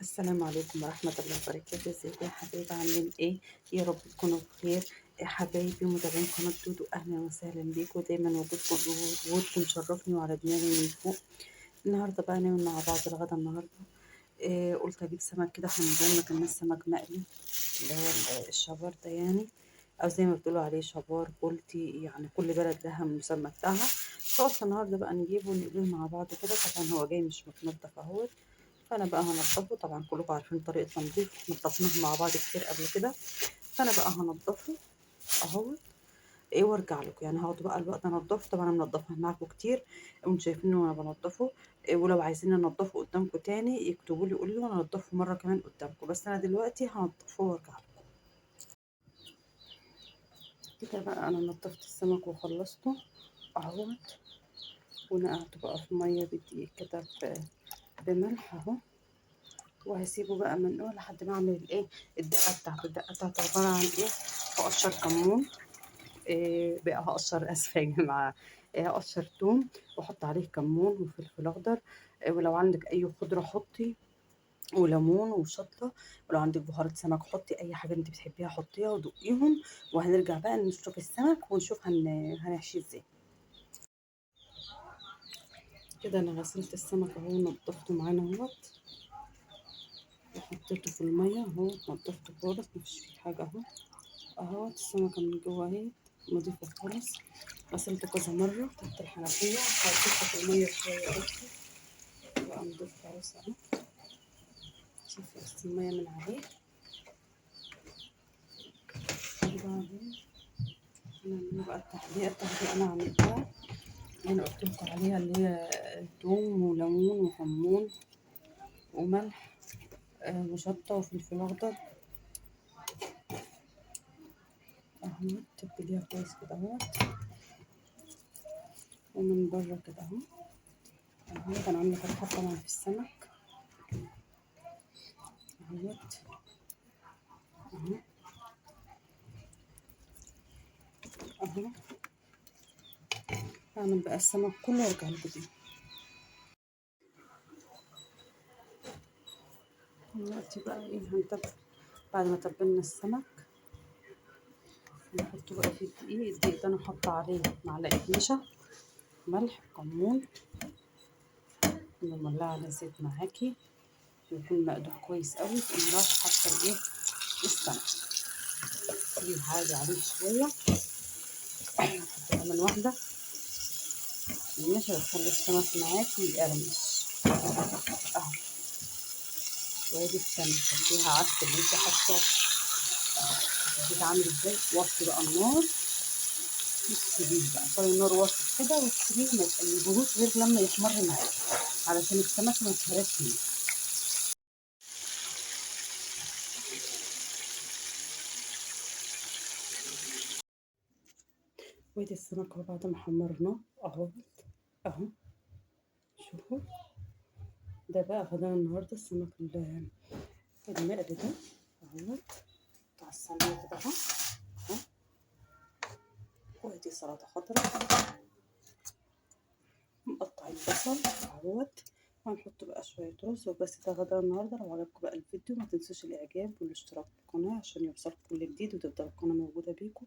السلام عليكم ورحمة الله وبركاته. ازيكم يا حبايبي؟ عاملين ايه؟ يا رب تكونوا بخير يا حبايبي متابعين قناة دودو. اهلا وسهلا بيكم، دايما وجودكم شرفني وعلى دماغي من فوق. النهارده بقى نعمل مع بعض الغدا. النهارده قلت اجيب سمك كده، احنا من زمان ما كلناش سمك مقلي اللي هو الشبار ده يعني، او زي ما بتقولوا عليه شبار بولتي، يعني كل بلد لها المسمى بتاعها. فقلت النهارده بقى نجيبه ونقليه مع بعض كده. طبعا هو جاي مش متنضف اهوت، فانا بقى هنضفه. طبعا كلكم عارفين طريقه تنظيف، نضفناه مع بعض كتير قبل كده. فانا بقى هنضفه اهوت ايه وارجع لكم، يعني هقعد بقى الوقت انضفه. طبعا انا منضفه معاكم كتير وانتم شايفين وانا بنضفه إيه، ولو عايزين انضفه قدامكم تاني اكتبوا لي قولوا لي وانا انضفه مرة كمان قدامكم، بس انا دلوقتي هنضفه وارجع لكم. كده بقى انا نضفت السمك وخلصته اهوت، ونقعته بقى في مية بدقيق كده بملح اهو، وهسيبه بقى منقوع لحد ما اعمل الايه الدقة بتاعته. الدقة بتاعته عبارة عن ايه؟ هقشر كمون، إيه بقى هقشر، اسفه يا جماعة، إيه هقشر توم واحط عليه كمون وفلفل اخضر، إيه ولو عندك اي خضرة حطي، وليمون وشطه، ولو عندك بهارات سمك حطي، اي حاجة انت بتحبيها حطيها ودقيهم. وهنرجع بقى نشوف السمك ونشوف هنحشيه ازاي. كده انا غسلت السمك اهو ونضفته معانا اهوت، وحطيته في المية اهو، نضفته خالص مفيش فيه حاجة اهو. اهوت السمكة من جوه اهي نضيفه خالص، غسلته كذا مرة تحت الحنفية، حطيته في المية شوية اكتر بقى نضيف خالص اهو. شوفي بس المية من عليه. وبعدين هنعمل بقى التحلية. التحلية انا عملتها انا قلت لكم عليها، اللي هي توم وليمون وكمون وملح وشطه وفلفل اخضر اهو، تبليها كويس كده اهوت، ومن بره كده اهو اهو. انا عامله فتحه طبعا في السمك اهوت اهو اهو. هعمل بقى السمك كله وارجع لكم تاني. دلوقتي بقى ايه هنتبل. بعد ما تبلنا السمك نحطه بقى في الدقيق. الدقيق ده انا حاطه عليه معلقه نشا، ملح، كمون، ومولعه على زيت معاكي، يكون مقدوح كويس قوي. تقوم رايحة حاطه الايه السمك، سيبيه عادي عليه شوية. حط كمان واحدة النشا، بتخلي السمك معاكي يقرمش اهو. وادي السمكة فيها عدس اللي انت حاطاه اهو، الزيت عامل ازاي. وطي بقى النار وتسيبيه بقى، طفي النار وسط كده وتسيبيه، ما تقلبيهوش غير لما يحمر معاكي علشان السمك ما يتهرسش منك. وادي السمك اهو بعد ما حمرناه اهو اهو. شوفوا ده بقى غدانا النهارده، السمك المقلي ده اهوت بتاع الصينية كده اهو اهو. وادي سلطة خضراء، مقطعين بصل اهوت، وهنحط بقى شوية رز وبس. ده غدا النهارده. لو عجبكم بقى الفيديو ما تنسوش الاعجاب والاشتراك في القناة عشان يوصلكم كل جديد، وتفضل القناة موجودة بيكم،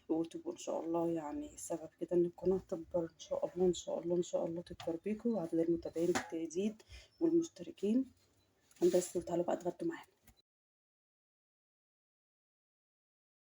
وتبقوا ان شاء الله يعني سبب كده ان القناة تكبر ان شاء الله ان شاء الله ان شاء الله تكبر بيكم، وعدد المتابعين تزيد والمشتركين. بس وتعالوا بقى اتغدوا معانا.